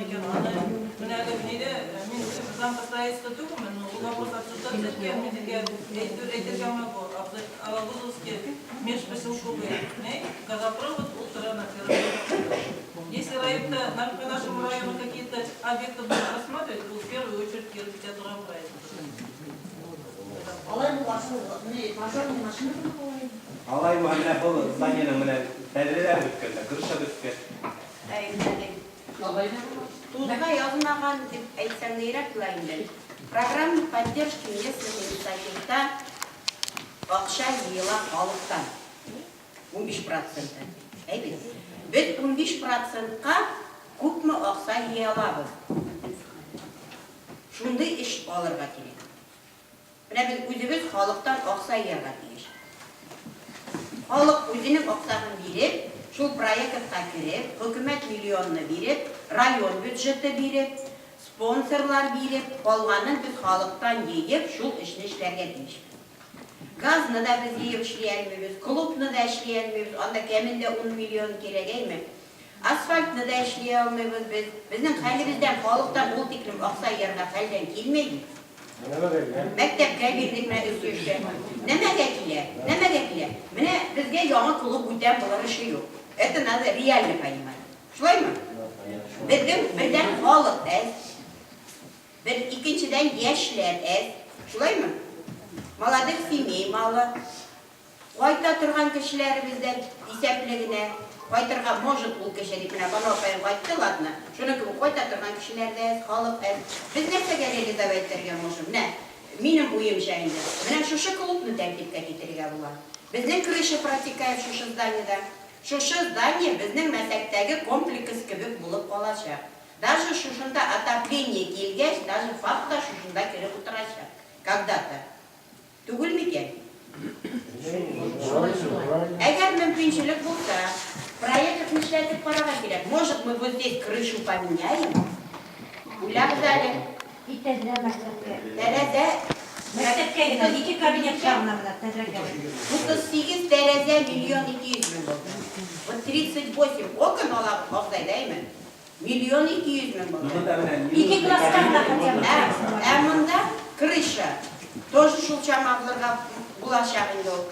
икән, аны менә әле нидә, мин үзем зам по строительству түгелмен, но ул вопрос обсуждаться иткән, мин һеҙгә әйтергә могу. Алагузовский межпоселковый не, газопровод ул тора на первом этаже. Если районда, по нашему району какие-то объекты будут рассматривать, то в первую очередь килеп китә торган проект. Алай буласы, не, пожарный машина була. Алай менә был зданиенең менә тәҙрәләре бөткән дә, крыша бөткән. Тузға яҙмаған дип әйтсәң нирәк була инде. Программа поддержки местных инициативта аҡса йыйыла халыҡтан. 15 проценты. Әйбәт. Беҙ 15 процентҡа күпме аҡса йыя алабыҙ? Шундай эш алырға кәрәк. Менә беҙ үҙебеҙ халыҡтан аҡса йыярға тейеш. Халыҡ үҙенең аҡсаһын биреп, шул проектҡа кереп, хөкүмәт миллионны биреп, район бюджеты биреп, спонсорлар биреп, ҡалғанын беҙ халыҡтан йыйып, шул эшне эшләргә тейешбеҙ. Газны да беҙ йыйып эшләй алмайбыҙ, клубны да эшләй алмайбыҙ, анда кимендә 10 миллион кәрәк, әйме? Асфальтны да эшләй алмайбыҙ беҙ. Беҙҙең хәлебеҙҙән халыҡтан ул тиклем аҡса йыярға хәлдән килмәй. Мәктәпкә бирҙек менә 300-гә. Нәмәгә килә? Нәмәгә килә? Менә беҙгә яңы клуб бүтән булыр эше юҡ. Это надо реально понимать. Шулаймы? Беҙҙең берҙән халыҡ әҙ. Бер икенседән йәшләр әҙ. Шулаймы? Молодых семей мало. Ҡайта торған кешеләребеҙ ҙә иҫәпле генә. Ҡайтырға может ул кеше дип менә Бану апайым ҡайтты, ладно. Шуның кеүек ҡайта торған кешеләр ҙә әҙ, халыҡ әҙ. Беҙ нәрсәгә реализовать итергә можем? Менә минең уйымса инде. Менә шушы клубны тәртипкә китерергә була. Беҙҙең крыша протекает шушы зданиеда. Шушы здание беҙҙең Мәсәктәге комплекс кеүек булып ҡаласаҡ. Даже шушында отопление килгәс, даже ФАП та шушында кереп ултырасаҡ. Когда-то. Түгел микән? Әгәр мөмкинселек булһа, проектны эшләтеп ҡарарға кәрәк. Может, мы вот здесь крышу поменяем? Уйлағыҙ әле. И тәҙрә мәктәпкә. Тәрәзә. Мәктәпкә генә ике кабинетҡа ғына менә тәҙрә кәрәк. 38 тәрәзә 1 200 000 булды. Вот 38 окон ала әйме? 1 200 000 булды. Бында менә Ике класска ғына хотя бы. Ә мында крыша. Тоже шул сама булырға буласаҡ инде ул.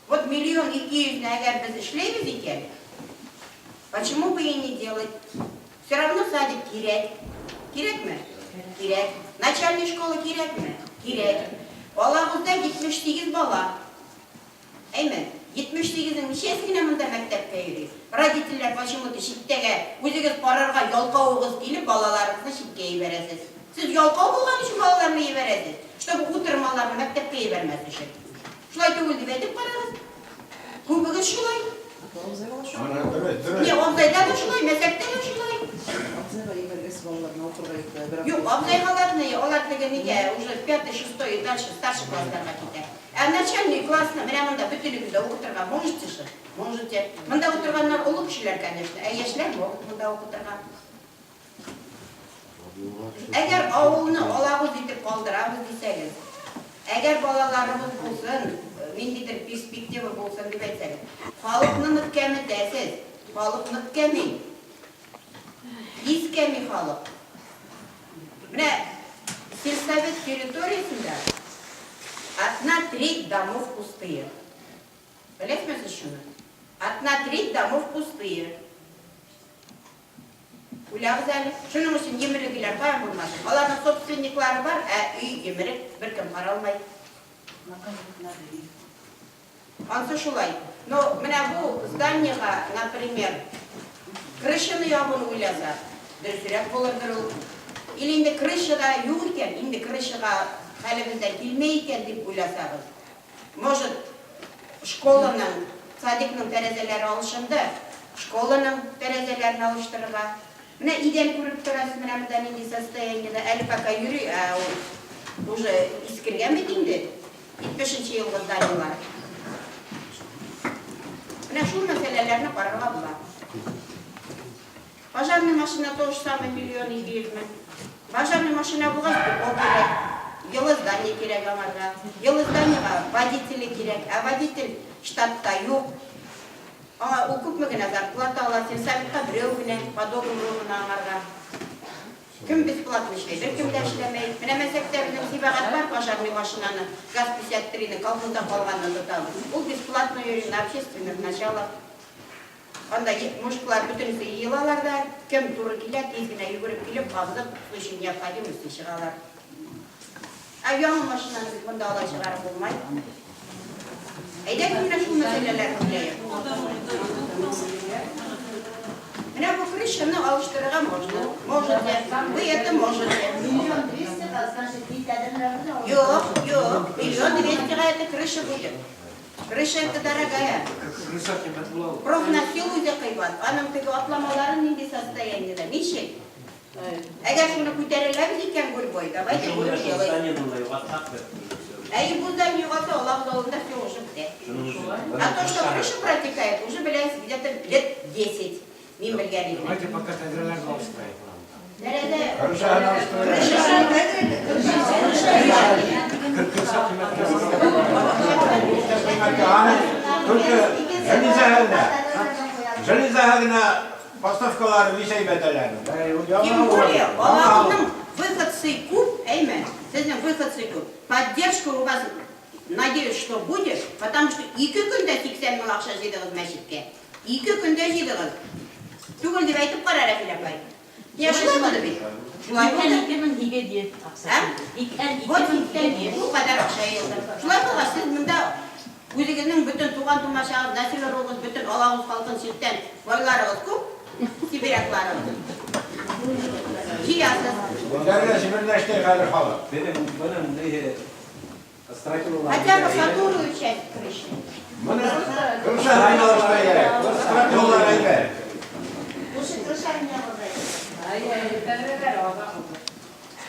Вот 1 200 000 әгәр беҙ эшләйбеҙ икән, почему бы и не делать? Все равно садик кәрәк. Кәрәкме? Кәрәк. Начальный школа кәрәкме? Кәрәк. Алағыҙҙа 78 бала. Әйме? 78-нең нисәһе генә мында мәктәпкә йөрөй? Родительләр почему-то ситтәге үҙегеҙ ҡарарға ялҡауығыҙ килеп балаларығыҙҙы ситкә ебәрәһегеҙ. Һеҙ ялҡау булған өсөн балаларны ебәрәһегеҙ, чтобы утром уларны мәктәпкә ебәрмәҫ өсөн. Шулай түгел дип әйтеп ҡарағыҙ. Күбегеҙ шулай. Не, Абзайҙа ла шулай, Мәсәктә лә шулай. Абзайға ебәргәс балаларны уҡырға китә. Юҡ, абзайғаларны, улар теге нигә уже пятый, шестой и дальше старший класстарға китә. Ә начальный классны менә мында бөтөнөгөҙ ҙә уҡытырға можете же? Можете. Мында ултырғандар оло кешеләр, конечно, ә йәшләр могут мында уҡытырға. Әгәр ауылны Алағуҙ итеп ҡалдырабыҙ тиһәгеҙ, әгәр балаларыбыҙ булһын, ниндәйҙер перспектива булһын тип әйтһәгеҙ, халыҡны ныҡ кәметәһегеҙ, халыҡ ныҡ кәмей. Һис кәмей халыҡ. Менә сельсовет территорияһында одна треть домов пустые. Беләһегеҙме һеҙ шуны? Одна треть домов пустые. Уйлағыҙ әле. Шуның өсөн емерек өйләр ҡайҙан булмаһын? Уларҙың собственниклары бар, ә өй емерек, бер кем ҡаралмай. Ансы шулай. Но менә бу зданиеға, например, крышаны ябыуны уйлаһаҡ, дөрөҫөрәк булырҙыр ул. Или инде крышада юҡ икән, инде крышаға хәлебеҙҙән килмәй икән тип уйлаһағыҙ. Может, школаның, садикның тәрәзәләре алышынды, школаның тәрәзәләрен алыштырырға. Менә иҙән күреп тораһыҙ, менә мында ниндәй состояниеда. Әле пока йөрөй, ә ул уже иҫкергән бит инде. 70-нсе йылғы зданиелар. Менә шул мәсьәләләрне ҡарарға була. Пожарный машина то же самое 1 200 000. Пожарный машина булғас, депо кәрәк. Йылы здание кәрәк уларға. Йылы зданиеға водителе кәрәк. Ә водитель штатта юҡ. Аңа ул күпме генә зарплата ала, сельсоветҡа берәү генә, по договору ғына аңарға. Кем бесплатно эшләй? Бер кем дә эшләмәй. Менә мәсәктә безнең Сибәгать бар пожарный машинаны, ГАЗ-53-не колхозда калганны тотабыз. Ул бесплатно йөри на общественных началах. Анда мужиклар бөтенесе йыелалар да, кем туры килә, тиз генә йөгереп килеп, кабызып, в случае необходимости чыгалар. Ә яңа машинаны бит монда алай чыгарып булмай. Әйдәгез, менә шул мәсьәләләрне уйлайык. Менә бу крышаны алыштырырга можно. Можете. Вы это можете. 1 200 000, значит, Юк, юк, 1 200 000 это крыша будет. Крыша это дорогая. Крыша ҡиммәт була ул. Профнастил үҙе ҡыйбат. Аның теге атламалары нинди состояниеда? Ничек? Әгәр шуны күтәрәләбеҙ икән гурьбой, давайте Шул будем шул делать. зданиены ла юғалтһаҡ беҙ. Ә и бу здание юғалта, улар алдында все уже бөтә. А то, что крыша протекает, уже, беләһегеҙ, где-то лет 10. Мин белгән идем. Давайте пока тәҙрәләрҙе алыштырайыҡ. Тәҙрә Крышаны алыштырайыҡ. Крыша. Крыша ҡиммәткә Аны только железа железа гына поставкалары бик әйбәт әле. Тем более, аларның выходцы күп, әйме, һеҙҙең выходцы күп. Поддержка у вас, надеюсь, что будет, потому что ике көндә 80 мең аҡса йыйҙығыҙ мәсеткә. Ике көндә йыйҙығыҙ. Түгел тип әйтеп ҡара, Рәфил апай. Я шулай булды бит. Шулай булды. 2800 аҡса. Ә? Икән Вот 2800. ул ҡәҙәр аҡса йыйылды. Шулай булғас, һеҙ бында үҙегеҙҙең бөтөн туған-тумашағыҙ, нәҫел ырыуығыҙ, бөтөн Алауыз халҡын ситтән байларығыҙ күп, сибирякларығыҙ. Йыяһыҙ. Дәргә сибирләште хәҙер халыҡ. Беҙҙең бының ни стропилалар. Хотя бы которую часть крыши. Быны крышаны алыштырырға кәрәк. Стропилалар әйбәт. Лучше крыша не алыштырайыҡ.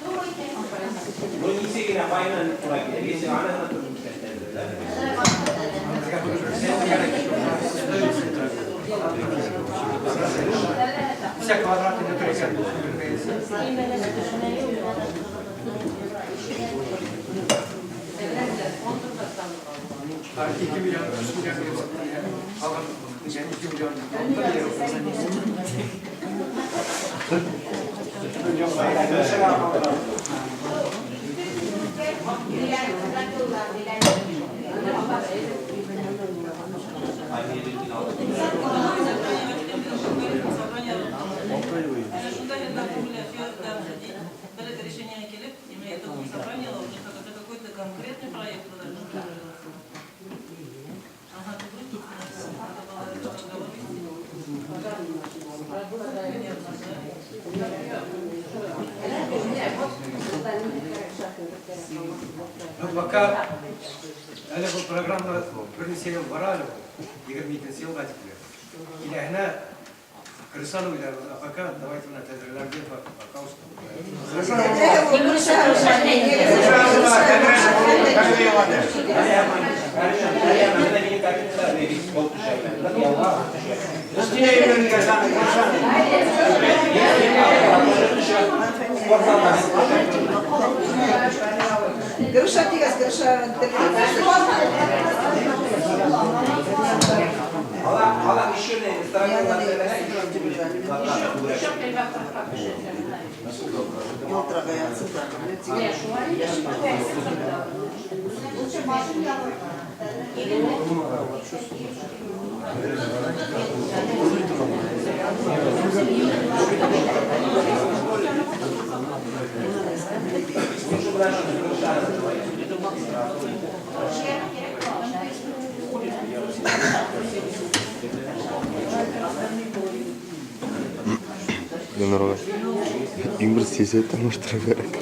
Думайте. Был нисек кенә байынан тура килә. Если ана тороп китә. Вся квадратный метр икән бәяһе. 2 миллион, 3 миллион биреп саттым. Ҡалған yani 2 миллион. Стропилалар, Собрание Менә шунда инде күңеле бер решение килеп, именно это собрание уже это какой-то конкретный проект вы должны проголосовать. Ага, ты будешь? Надо было разговор вести. Примерно, да? Ну, пока әле был программа бер нисә йыл бара әле ул. 22 йылға тиклем. Киләһенә крышаны уйларбыҙ, а пока давайте менә тәҙрәләрҙе пока что. Крыша. Менә минең кабинетта бит бол төшә. Ялға төшә. Өҫтөнә өйрәнгән крышаны. Спортзалда Крыша тигәс, крыша. Ала, ала еще не стропилалар. Ялтырағай отсюда. Лучше башын ябырға. Лучше брать крышаны. Ленурға иң бер сәйәсәт алмаштырыу кәрәк.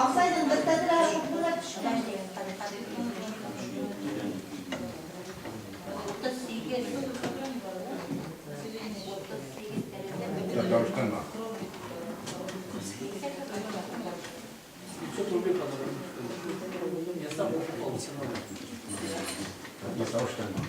Алсайдың бер тәҙрә күпмегә төшкән? 38. 38 тәрәзә. Тавыштанма. 500 рублей надо. Я сам покупал все новые. Тавыштанма.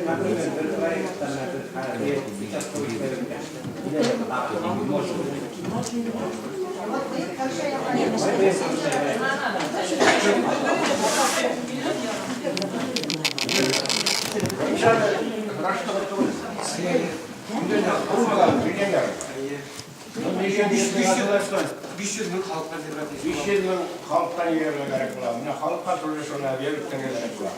Например, бер проектта бер участковый может. Вот ты, хорошо, я Биш йөҙ мең халыҡтан бирергә тейеш. 500 мең халыҡтан йыйырға кәрәк була. Менә халыҡҡа тоже шуны биреп кәрәк була.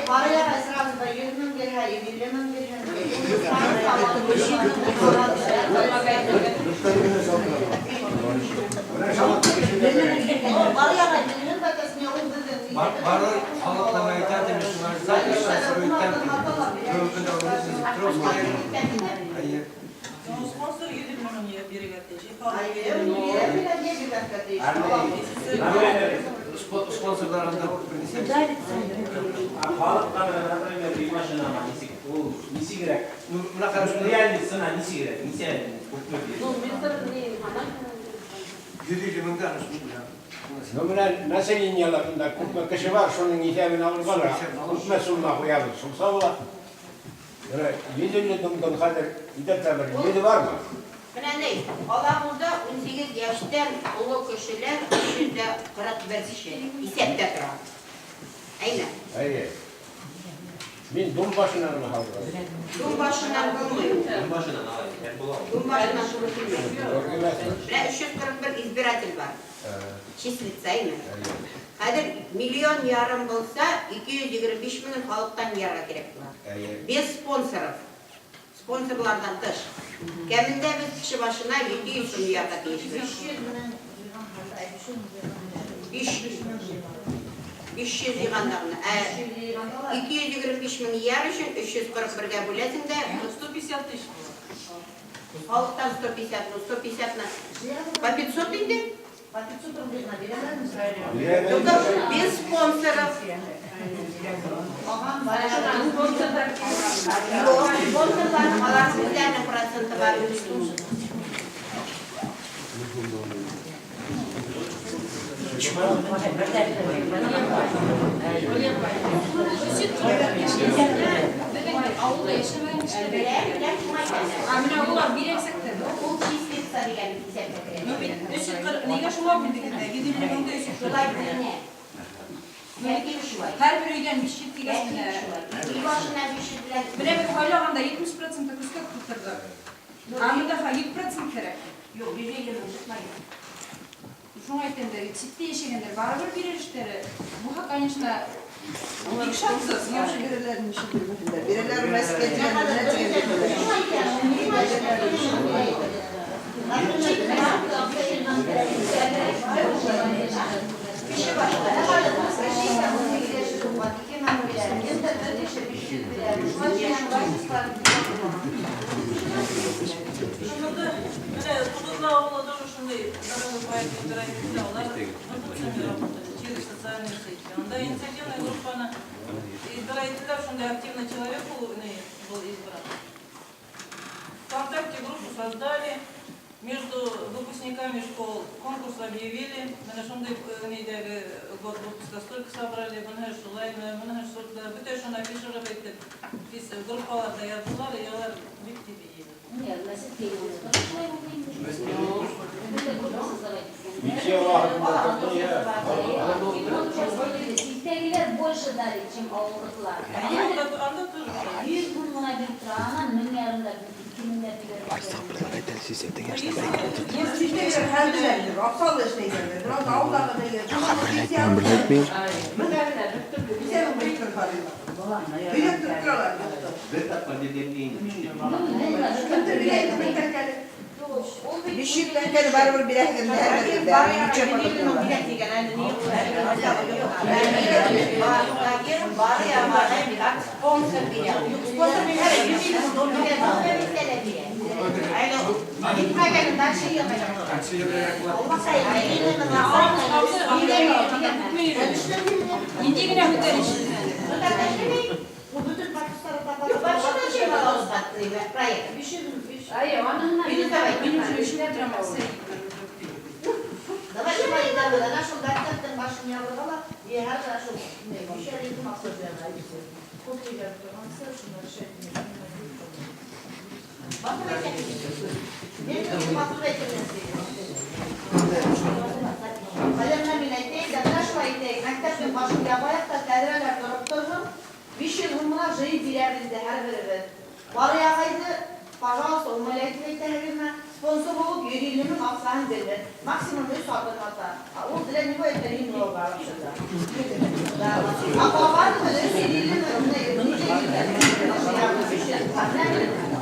Барыяға сразу бер 100 мең бирһә, 150 мең бирһә. Барыяға 100 мең бәтәсенә ул беҙҙең. Бары халыҡтан әйтә, тимеш, Әйе. Спонсор 100 мең бирергә тейеш. Спонсорҙар анда бер нисә. Халыҡҡа, например, өй машинама нисек, ул нисегерәк? Ну, менә ҡара шунда Реальный цена нисегерәк? Нисә күпме бирә? 150 меңдә ана шунда. Ну, менә населениеләрендә күпме кеше бар, шуның иҫәбен алырға ла, күпме сумма ҡуябыҙ, шулса була. Менә 150 меңдән хәҙер иҙәтә бер йөҙе бармы? Менә ни, Алабуҙа 18 йәштән оло кешеләр 341 кеше иҫәптә тора. Әйме? Әйе. Мин дом башынан гына алырға. Дом башынан булмай. Дом башынан алай, һәм була. Дом башынан туры килмәй. Менә 341 избиратель бар. Числится, әйме? Хәҙер миллион ярым булса, 225 мең халыҡтан йыйырға кәрәк була. Без спонсоров. Спонсорларҙан тыш. Кәмендә беҙ кеше башына 700 һум йыйырға тейешбеҙ. 500 500 йыйғанда ғына. Ә 225 мең йыяр өсөн 341-гә бүләһең дә 150 тысяч була. Халыҡтан 150, ну 150 на по 500 инде. По 500 рублей на бирәләрме? Только без спонсоров. Юҡ, спонсорлар алар үҙҙәренең проценты бар. Ауылда йәшәмәгән кешеләр. Беләм, беләм, шуңа әйтәм. А менә улар бирәсәк тә. Ул числится тигән иҫәпкә керә. Ну бит 340 нигә шулай бүлдегеҙ? 150 меңдә 340. Шулай бүленә. Тәртип шулай. Һәр бер өйҙән 500 тигәс Тәртип менә. шулай. Өй башына 500 белән. Менә беҙ һайлағанда 70% көскә тултырҙыҡ. А бында 100% кәрәк. Юҡ, 150 мең сыҡмай. Шуңа әйтәм дә, ситтә йәшәгәндәр барыбер бирер эштәре. Буһа, конечно, бик шатсыз. Бирәләр ничек бирмәһендәр? Бирәләр Мәскәү дигән менә дигән бирәләр. Кеше башына. Шунда менә Тугызлы авылы тоже шундай дорогой проект выбирает, улар работали через социальные сети. Анда инициатива инициативная группаны избирать иттеләр, шундай активный человек был, не, был избран. ВКонтакте группу создали, между выпускниками школ конкурс объявили. Менә шундай нидәге год выпуска столько собрали, менә шулай, менә шулай, бөтә шуны афишировать итеп, без группаларда яздылар, и алар бик тиз йыйҙы. Нет, на сетке тоже шулай булмый. Это группа создавать. Ничә вакытында Ситтәгеләр больше дали, чем авылдыкылар. Анда тоже шулай. 100 мең гына биреп тора, анан 1500 да, 2000 дә биреп. Ситтәгеләр хәлделәр, аксалы эшләйҙәр. Бераз ауылдағы Мин бер әйтмәйем. Бисәнең бер Һөйләп тороп торалар. Бер тапҡыр биргәндән Кемдер бирә инде бер тәңкәне. 500 тәңкәне барыбер бирәһегеҙ. Бар бар я спонсор бирә. Спонсор бирә, 150 мең бирә. Китмәгән дальше Канча ел була? Нинди генә күтәреш. Проект. Әйе, аның минем өчен эшләп торам. Давай шулай итәбеҙ. Ана шул мәктәптең башын ябырға ла, һәр шул бишәр ике маҡсат менән. Күп һөйләп торғансы, шуны решать. Мин матур әйтәм. Хәҙер мин әйтәйем дә, менә шулай әйтәйек. Мәктәптең башын ябайыҡ та, тәҙрәләр тороп торһон. 500 һумына жыйып бирәбеҙ инде һәр беребеҙ. Бар яғайҙы, пожалуйста, умоляйте әйтәһегеҙме? Спонсор булып 150 мең аҡсаһын бирҙе. Максимум өс атын ата. Ул для него это немного вообще-то. Да. А ҡалғаны 350 мең, нисә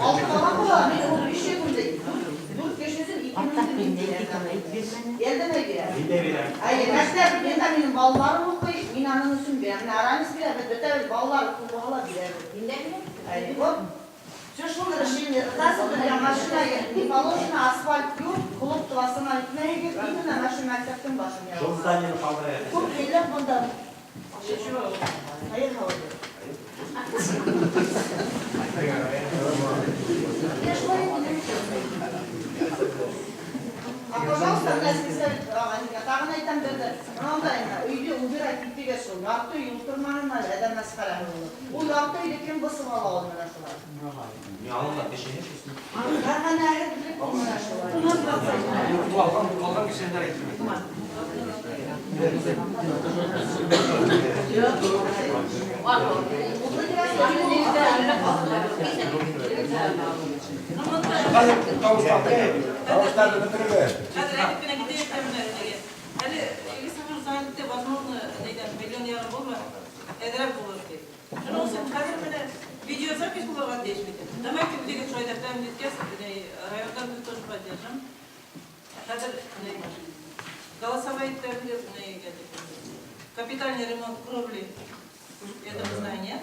алты бала була, мин ул 500 меңде дүрт кеше өсөн 2 мең Елдеме бирә? Мин дә бирәм. Әйе, мәктәп, мин дә минең балаларым уҡый, мин аның өсөн бирәм. Менә Арамис бирә, беҙ бөтәбеҙ балалар уҡыуға ла бирәбеҙ. Мин дә бирәм. Әйе, вот. Все шул решение. Бер машина не положено, асфальт юҡ, клуб тураһына итмәйегеҙ, именно наша мәктәптең башын Шул ябыҡ. зданиены ҡалдырайыҡ. Күп һөйләп бында. Хәйер һауҙы. Я шулай инде. А пожалуйста, менә тағын әйтәм берҙе. Мынандай өйҙө убирать итегеҙ шул. Ярты өй ултырмаһын әле, әҙәм мәсхәрәһе булыр. Ул ярты өйҙө кем бысып ала ул менә шулай? Ни алынған кеше шул. Кәрханә ул менә шулай. Ҡалған ҡалған кешеләр әйтмәй. Хәҙер тауыштар. Тауыштарҙы бөтөрөргә. Хәҙер әйтеп кенә китәйек тә менә нигә. Әле Илгиз возможно, нидән 1,5 миллион булмай, әҙерәк булыр тип. Шуның өсөн хәҙер менә видеозапись булырға тейеш бит. Давайте дигән шулай да прям иткәс, районда без тоже поддержим. Хәҙер голосовать итәбеҙ нигә дип. Капитальный ремонт кровли. Это мы знаем, нет?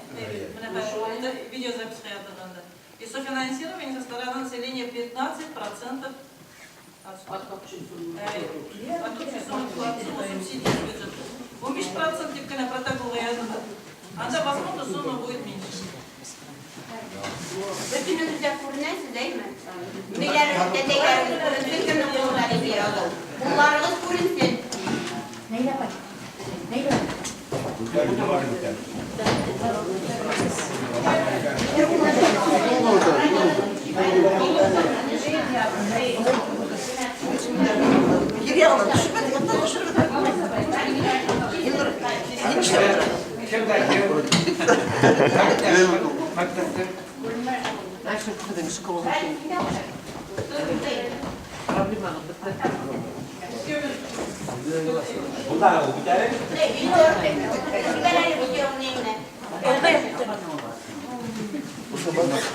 Менә хәҙер видеозапись ятырғанда. И софинансирование со стороны населения 15% от общей суммы субсидий бюджета. 15% тип кенә протоколға яҙылды. Анда, возможно, сумма будет меньше. Бөтөнөгөҙ ҙә күренәсез, әйме? Ниләрегеҙ, тәтәйҙәрегеҙ күренһен, кемдең ҡулында ниндәй яҙыу. Ҡулларығыҙ күренһен. Нәйлә апай. Нәйлә. Күҙҙәр бар бит. Кире яғына төшөрмәҙек, унда төшөрмәҙек. Илнур, нимә эшләп ултыра? Кем дә кем? Мәктәптә. Дальше входим в школу. Проблема бөттө. Булды ул бит әле. Ебәр әле видеоны. Кем дә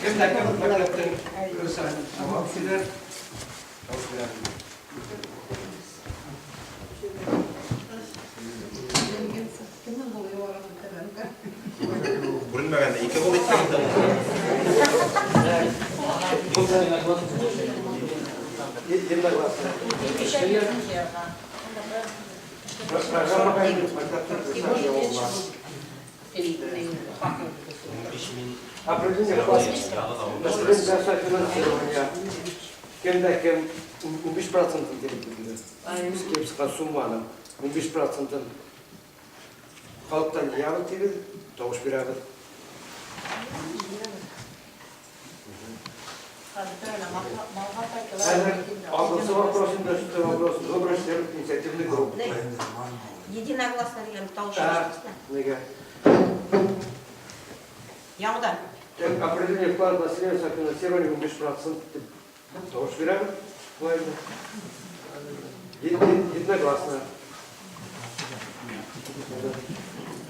кем мәктәптең күрсән алып килер. Алып килер. Кемдең ҡулы юғары күтәргән? Күренмәгәндә ике ҡул иткән дә. Единогласно. Программаға инде мәктәптең күрсән ябылған. Определение вклад населения для софинансирования. Кем дә кем 15 процентын килеп бирде. Без килеп сыккан сумманың 15 процентын халыктан җыябыз дибез, тавыш бирәбез. Хәзер алтынчы вопрос инде, шестой вопрос. Выбрать членов инициативной группы. Единогласно дигән тавыш Так, ишетәсезме? Нигә? Яңадан. Так, определение вклад населения софинансирования 15% дип тавыш бирәбез. Болай инде. Единогласно.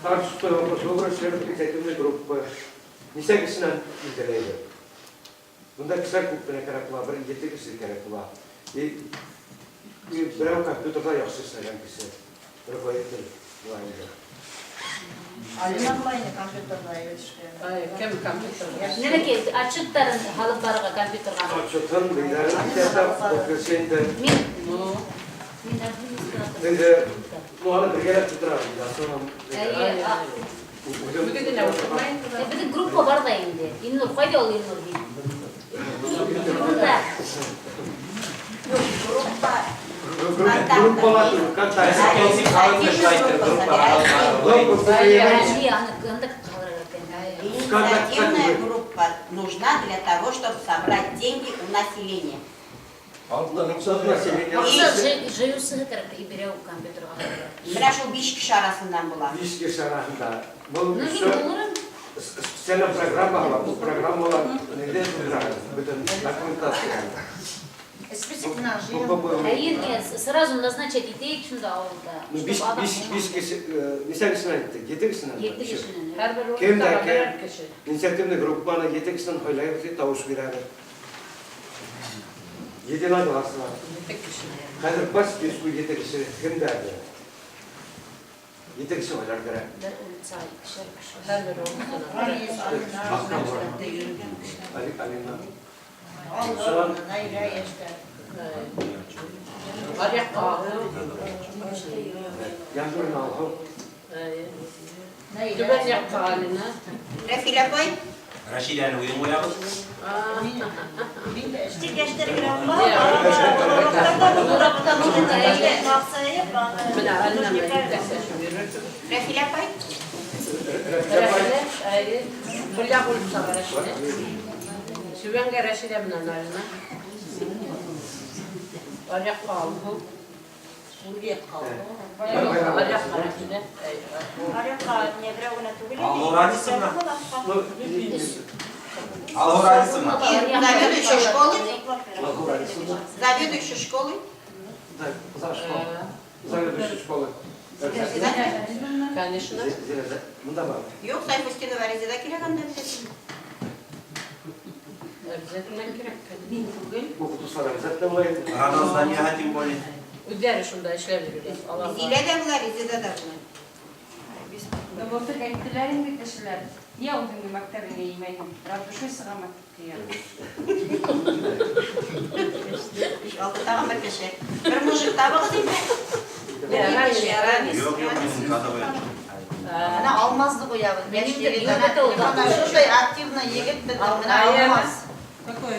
Так, шестой вопрос. Выбрать членов инициативной группы. Нисә кешенән билгеләйбез? Монда кешеләр күп кенә кирәк була, бер ете кеше кирәк була. И берәү компьютерда яхшы эшләгән кеше. Руководитель була инде. Алина була инде компьютерда эшләгән. Кем компьютер? Нәмәкәй, отчеттарын алып барырга компьютерга. Отчетын, билгеләрен ясап, подтверждение. Мин администратор. Инде, ну, аны бергәләп тутырабыз. Асылым. Әйе, Үзе генә утырмай инде. Безнең группа бар да инде. Илнур, кайда ул Илнур ди? Монда. Группа. Группалар, ВКонтакте. Группа. Әйе, аны анда калырга икән. Инициативная группа нужна для того, чтобы собрать деньги у населения. Население. Җыюсы кирәк, берәү компьютерга. Менә шул биш кеше арасыннан була. Биш кеше арасында. Бу Ну, мин все булырым. специальная программа бар. Бу программалар нидә тудырабыз? Бөтен документация. Список менән Әйе, не, сразу назначать итәйек шунда авылда. Ну, биш кеше, нисә кешенән әйттек? Ете кешенән. Ете кешенән. Һәрбер Кем дә урында кем берәр кеше. инициативный группаны ете кешенән һайлайбыз дип тавыш бирәбез. Единогласно. Ете кеше. Хәзер по списку ете кеше кемдә? Ете кеше һайлар кирәк. Бер улица, икешәр кеше. Һәрбер урында. Алина. Алла, Наилә яшьтә. Аръякка агыл. Яндурин Алху. Наилә. Түбән якка Алина. Рәфилә апай, Рәшидәне үзең куябыз. Мин дә эшлим. Тик яшьләр генә Менә Алина белән җитәкче бирер. Рәфилә апай. Рәфилә, әйе. Бергә улицага Рәшидә. Түбәнгә Рәшидә белән Алина. Аръякка Алгу. Аръякка Рәшидә. Әйе. Аллу Радисовна. Аллу Радисовна. И заведующая школы. Алху Радисовна. Заведующая школы. Да, за школу. Заведующий школы. Конечно. Монда бар. Юк, Сайфустинова Резеда кирәк анда обязательно. Обязательно кирәк. конечно. Укытучылар обязательно була инде. Радон Замига тем более. Үзләре шунда эшләп йөриләр. Аларга. Зилә дә була, Резеда да була. Былтыр әйттеләр инде кешеләр. Нигә үзеңнең мәктәбеңә йыймайһың? От души сыға мәктәпкә. Алты тагын бер кеше. Бер мужик табыгыз инде. Рамис, Рамис. Юк, юк, мин катабай. Менә Алмазны куябыз. Яшь Минем егет. дә Менә ул. менә шундый активный егет безнең. Менә Алмаз. Какой?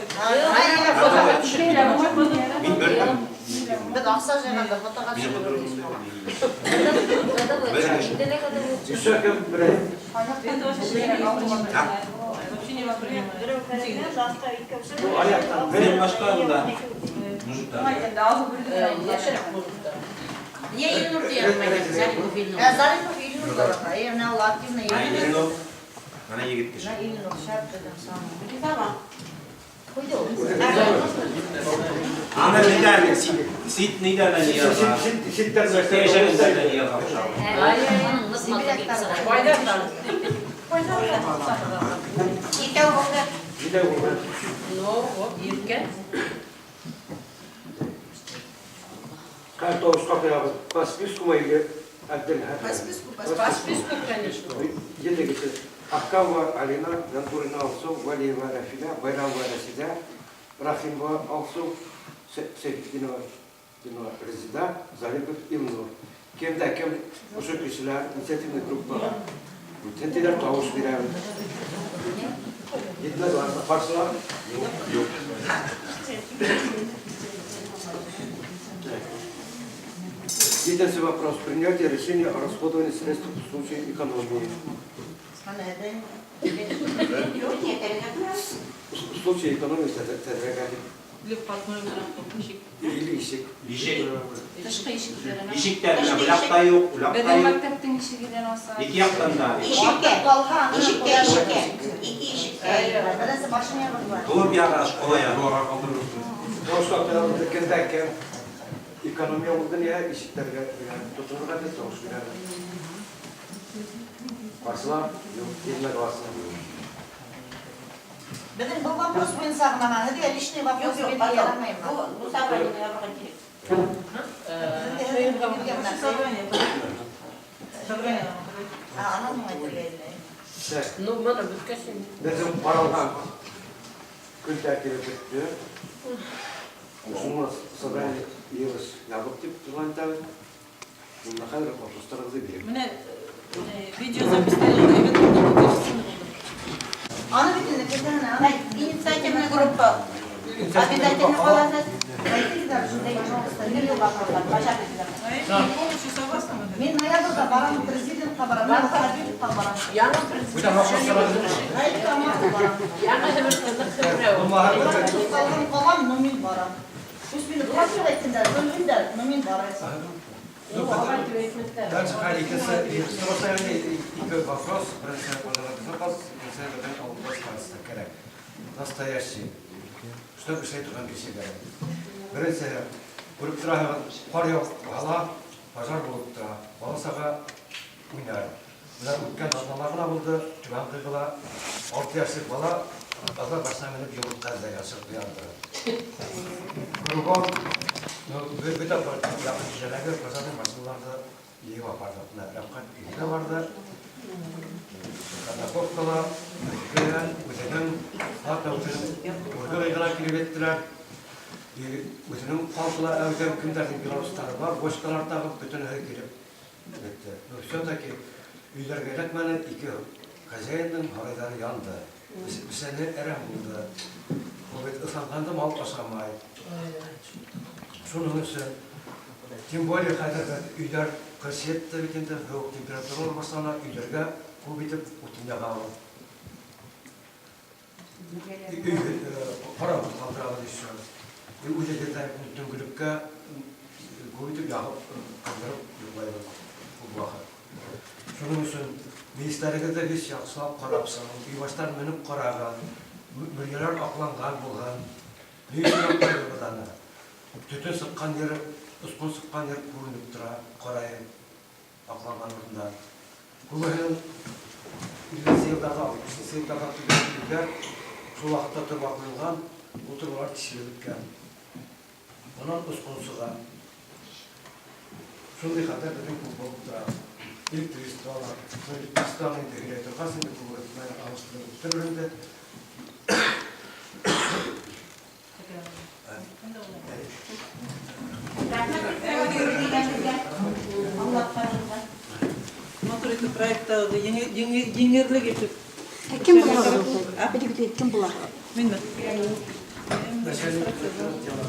Мин бер Без акча җыйганда фотога Мине төшереп. Годовой. Еще кем берәй? Это вообще не воспринимаю. Вообще не воспринимаю. Ну, аяктан. Минем башка монда. Мужиктар. Яшьрәк мужиктар. Нигә Илнур дигән Зарипов Илнур. Ә Зарипов Илнур да бар. Әйе, менә ул активный Менә егет. Илнур. Менә егет кеше. Менә Илнур шәп безнең самый. Tamam. Куйды ул. Аны нидән, сит нидән җыярга? Ситтән Ситтән җыярга кушабыз. Аның нык матур килеп чыга. Кайда Икәү булды. Нидә булды? Ну, вот, иркә. Хәзер тавышка куябыз. По списку мы или отдельно? По списку, по По списку, конечно. Ете кеше. Ахкамова Алина, Гантурина Алсу, Валиева Рафиля, Байрамова Расида, Рахимова Алсу, Сейфетдинова Динова Резида, Зарипов Илнур. Кем дә кем ошо кешеләр инициативный группага Бөтен тавыш бирәбеҙ. Единогласно. Ҡаршылар? Юҡ. Единственный вопрос. Принятие решения о расходовании средств в случае экономии. Юҡ, не, тәҙрәгә ҡуябыҙ. В случае экономии тәҙрәгә Или входной ишек. или ишек. Ишек. Тышҡы ишектәренә. Ишектәр менә бу яҡта юҡ, ул яҡта Беҙҙең юҡ. мәктәптең ишегенән алса. Ике яҡтан да. Ишеккә, ишеккә, ишеккә. Ике ишеккә. Беренсе башня бар. Клуб яғы, школа яғы. Тавыш кемдә кем экономия булды не ишектәргә тотонорға дип тавыш бирәбеҙ. Ҡаршылар? Юҡ, единогласно. Беҙҙең был вопрос буйынса ғына, һеҙгә личный вопрос Юҡ, юҡ, бирергә потом. ярамаймы? Бу собрание ябырға кәрәк. Собрание. Собрание. А, анан һуң әйтергә ине. Так, Ну, бына бөткәс инде. Беҙҙең ҡаралған көн тәртибе бөттө. Шуны собрание йыйылыш ябыҡ тип игълан итәбеҙ. Бында хәҙер вопростарығыҙҙы бирегеҙ. Менә видеозаписьтәр әйбәт булды, Аны бит инде кешене, аны Инициативная группа. Обязательно ҡалаһығыҙ. әйтегеҙ әле, пожалуйста. Бер йылға ҡалған, пожарный безопасности. Полностью согласна. Мин ноябрҙә барам, президентҡа барам, мин Хабировҡа барам. Яңы президент. Райкомға барам. Яңы һебер Ҡалған ҡалам, но мин барам. Пусть мине против әйтһендәр, бөлһөндәр, но мин барам. Дальше хәл икенсе, икенсе ике вопрос. Беренсе пожарная безопасность, икенсе беҙҙең ауылда староста кәрәк. Настоящий. Чтобы эшләй торған кеше кәрәк. Беренсе, күреп тораһығыҙ, ҡар яуһа, пожар булып тора. Бала-саға уйнай. Менә үткән аҙнала ғына булды, Түбән Ҡыйғыла 6 йәшлек бала баҙар башына менеп йомортҡа эҙләгән сығып яндырып. Кругом, ну, бөтә яҡын тирәләге пожарный машиналарҙы йыйып апарҙыҡ. Менә Рәфҡәт өйөнә барҙы. Казаковкала үҙенең, үҙенең, хатта үҙенең Үрге Ҡыйғына килеп еттеләр. Үҙенең халҡы ла әүҙем, кемдәрҙең белорустары бар, бочкалар тағып, бөтөнөһө килеп бөттө. Но все-таки өйҙәргә эләкмәне, ике хозяиндың һарайҙары янды. Бесәне әрәм булды. Ул бит ыҫланғанды мал ашамай. Шуның өсөн, тем более хәҙер өйҙәр ҡыш етте бит инде, һыуыҡ температуралар башлана, өйҙәргә күп итеп утын яғабыҙ. Өй ҡарауыл ҡалдырабыҙ еще. Үҙегеҙ ҙә төнгөлөккә күп итеп яғып, ҡалдырып йоҡлайбыҙ күп ваҡыт. Шуның өсөн мейестәрегеҙҙе бик яҡшылап ҡарап сығың, өй баштан менеп ҡарағыҙ, мөрйәләр аҡланған булһын. Ни өсөн аҡлайбыҙ аны? Төтөн сыҡҡан ере, осҡон сыҡҡан ер күренеп тора, ҡарайым аҡланған урында. Күбеһенең илленсе йылдарҙа, алтмышынсы йылдарҙа төҙөлгән өйҙәр шул ваҡытта торба ҡуйылған, ул торбалар тишелеп бөткән. Унан осҡон сыға. Шундай хәлдәр беҙҙең күп булып тора. Электричестволар, электричествоны инде һөйләй торғас, инде күп алыштырып бөтөрөр инде. Матур итеп проектты еңерлек итеп. Кем була? Кем була? Минме? Начальник дела.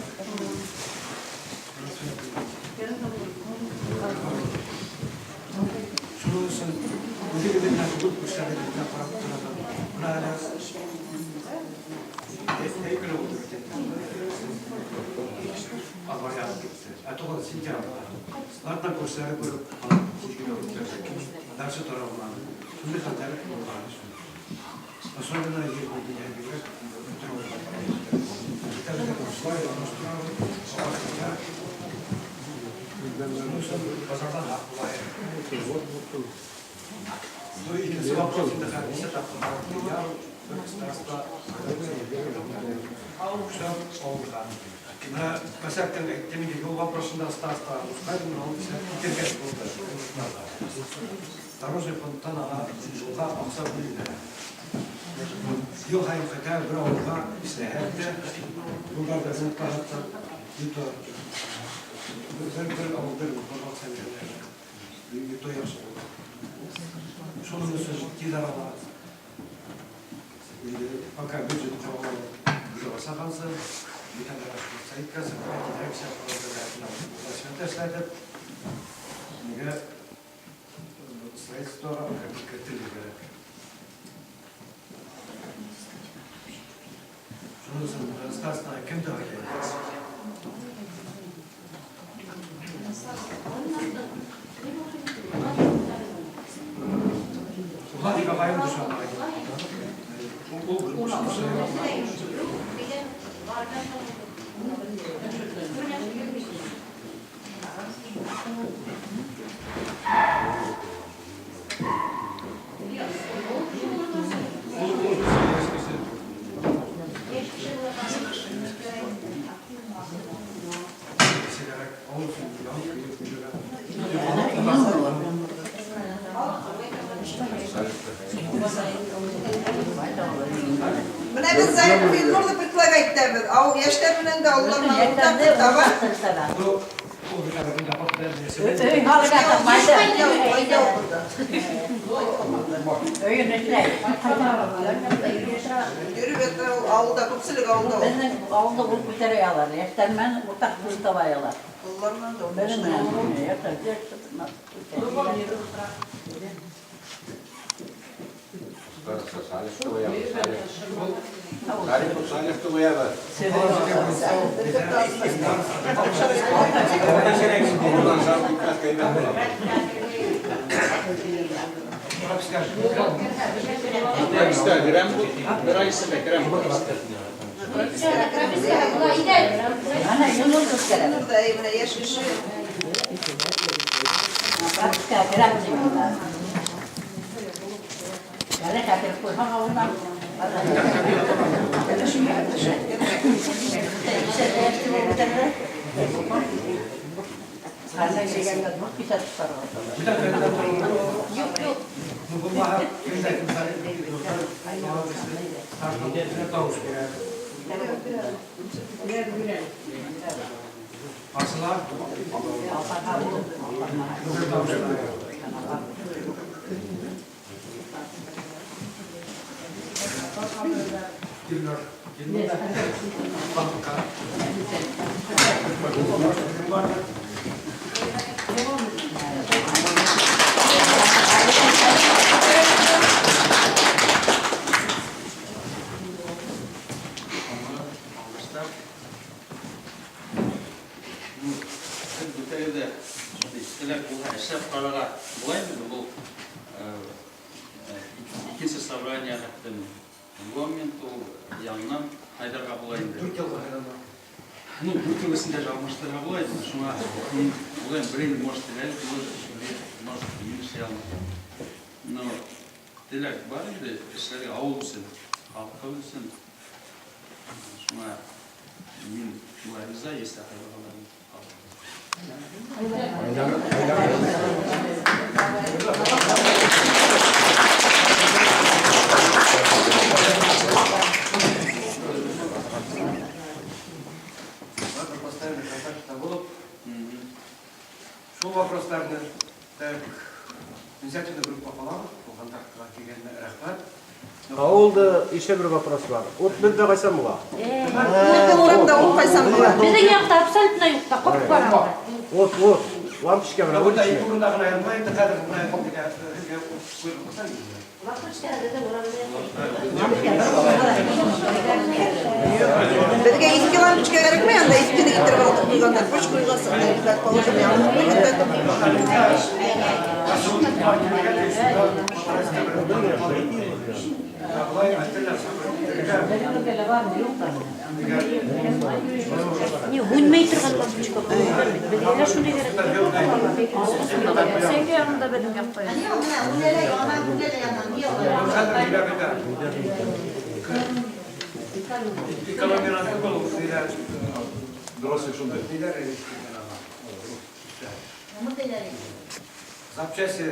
Шуның өсөн үҙегеҙҙең күп күршеләрегеҙгә ҡарап торағыҙ. Бына әле әй көнө булды бит инде. Авария алып китте. Ә 9 сентябрь. Артынан күршеләре күреп алып сискәнеп үткәрҙе. Дальше тора алманы. Шундай хәлдәр булған. Особенно ер булды, я бигерәк бөтөн авылға таралып китте. Китәбеҙ шулай алмаштырабыҙ. Базарҙан һаҡ булайыҡ. Ну, икенсе вопрос инде хәҙер нисә тапҡыр я бер староста ауылға. Менә мәсәлән, әйттем инде, юл вопросында староста Мускайдың ул эшләп китергә булды. Дорожный фондтан ага юлға аҡса бүленә. Йыл һайын хотя бы бер ауылға эшләһәк тә, юлдарҙа ремонтлаһаҡ та, бер ауылда юлға аҡса бирәләр. Юто яҡшы була. Шуның өсөн Тиҙ арала. Пока бюджет башлағансы, эшләтеп, нигә строительствоға кертергә кәрәк. Шуның өсөн старостаны кем тәғәйен? Владик ағайым дошан. Менә без Зарипов Илнурны предлагать итәбеҙ. Ауыл йәштәр менән дә, ололар менән уртаҡ таба. Йөрөп ята ул ауылда, күпселек ауылда ул. Беҙҙең ауылда ул күтәрә алар. Йәштәр менән уртаҡ тел таба алар. Ололар менән дә. Беҙҙең менән йәштәр Зарипов Салихты ҡуябыҙ. Ауылдан сығып китмәҫкә әйбәт була. Ана Илнур күтәрә. Илнур ҙа, әй, менә йәш кеше. Практика керәм тип. Әле хәтер ҡуйһаң ауылдан. Асыла. Илнур. Илнур. Эшләп ҡарарға була инде был икенсе собрание хәтлем момент ул яңынан һайларға була инде. 4 йылға һайлана. Ну, 4 йыл эсендә алмаштырырға була инде. Шуңа мин уйлайым, бер инде может теләк булыр, может мин эшләй алмам. Но теләк бар инде, эшләргә ауыл өсөн, халыҡҡа өсөн. Шуңа мин шулай риза, если һайлағандар. Ладно, поставили контакт булып. Шул вопросларны так инициативный группа ҡалабыҙ, ул контактҡа килгәненә рәхмәт. Ауылда еще бер вопрос бар. Ут беҙҙә ҡайсан була? Беҙҙең урамда ул ҡайсан була? Беҙҙең яҡта абсолютно юҡ та, ҡоп ҡараңғы. Ут, ут. Лампочка менән Бында уличный. ике урында ғына янмай, инде хәҙер бына һеҙгә ҡуйып ҡуйһаң. Беҙгә иҫке лампочка кәрәкмәй, анда иҫкене килтереп алып ҡуйғандар. Буш ҡуйғансы, положим, янып ҡуйғандар. Не, һүнмәй торған лампочка ҡуйғандар бит. Беҙгә лә шундай кәрәк. Сәңге янында беҙҙең яҡта. Менә үләлә яна, үләлә яна. Ни алар? Запчасти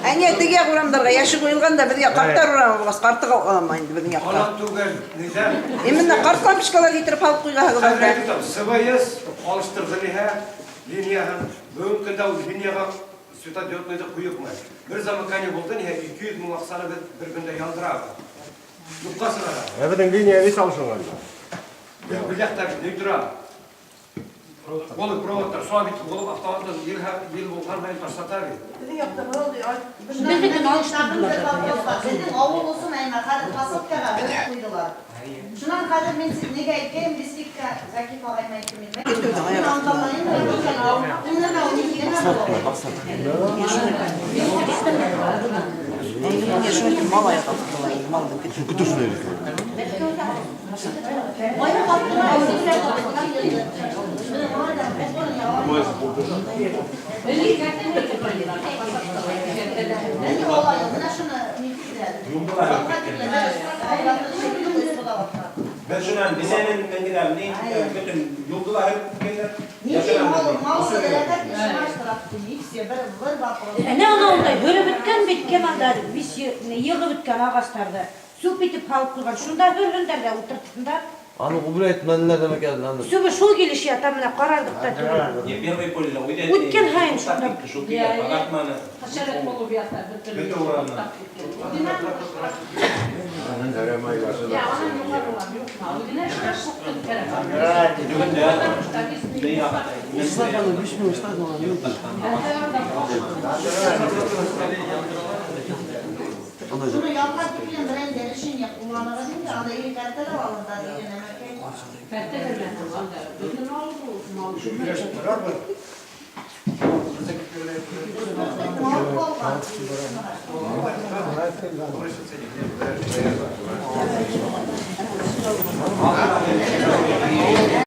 Әне теге яҡ урамдарға йәше ҡуйылған да беҙгә ҡарттар урамы булғас, ҡартыға алама инде беҙҙең яҡта. Ана түгел, нидән? Именно ҡарт лампочкалар килтереп һалып ҡуйғаһығыҙ анда. СВС алыштырҙы ниһә, Линияһын, бөгөнгө көндә ул линияға светодиодныйҙы ҡуйыҡмай. Бер замыкание булды, ниһә 200 мең аҡсаны беҙ бер көндә яндырабыҙ. Юҡҡа сығара. Ә беҙҙең линия весь алышынған. Бер яҡта бит ни тора? Голый проводтар, шуға бит булып автоматтан ел ел булған һайын ташлата бит. Беҙҙең яҡта был Беҙҙекен алыштырҙылар. Беҙҙең ауыл өсөн әймә, хәҙер посылкаға биреп ҡуйҙылар. Шунан хәҙер мин нигә әйткәйем, Бискеккә Закиф ағайым әйтте мин. Мин аңламайым, Мал аяҡ астында, малдың Аяҡ аҫтына Беҙ шунан бесәнен генә ни бөтөн юлды ла һөрөп киткәндәр. Әнә ана ундай һөрөп бөткән бит кем анда вис йығып бөткән ағастарҙы. Сүп итеп һалып ҡуйған. Шунда һөрһөндәр ҙә ултыртһындар. Аны убрать мәнләр дәмәк әле, аны. Сүбе шул килеш ята, менә ҡарарлыҡ та түгел. Не первый поле, үҙе Үткән һайын шунда. Шул килә, ағартманы. Хәшәрәт булып ята бөтөн. Бөтә урамнан. Аның дәрәмәй башы. Я, аның юғары юҡмы? Үҙенә шуҡтың кәрәк. Ислаханы 5000 ислаханы юк. Шуны ялға тиклем берәй решение ҡулланығыҙ инде, анда ире кәртәләр алында дигән нәмәкәй. Кәртәләр анда. Бөтөн ауыл мал. Һөйләшеп торарбыҙ. Мал ҡалған.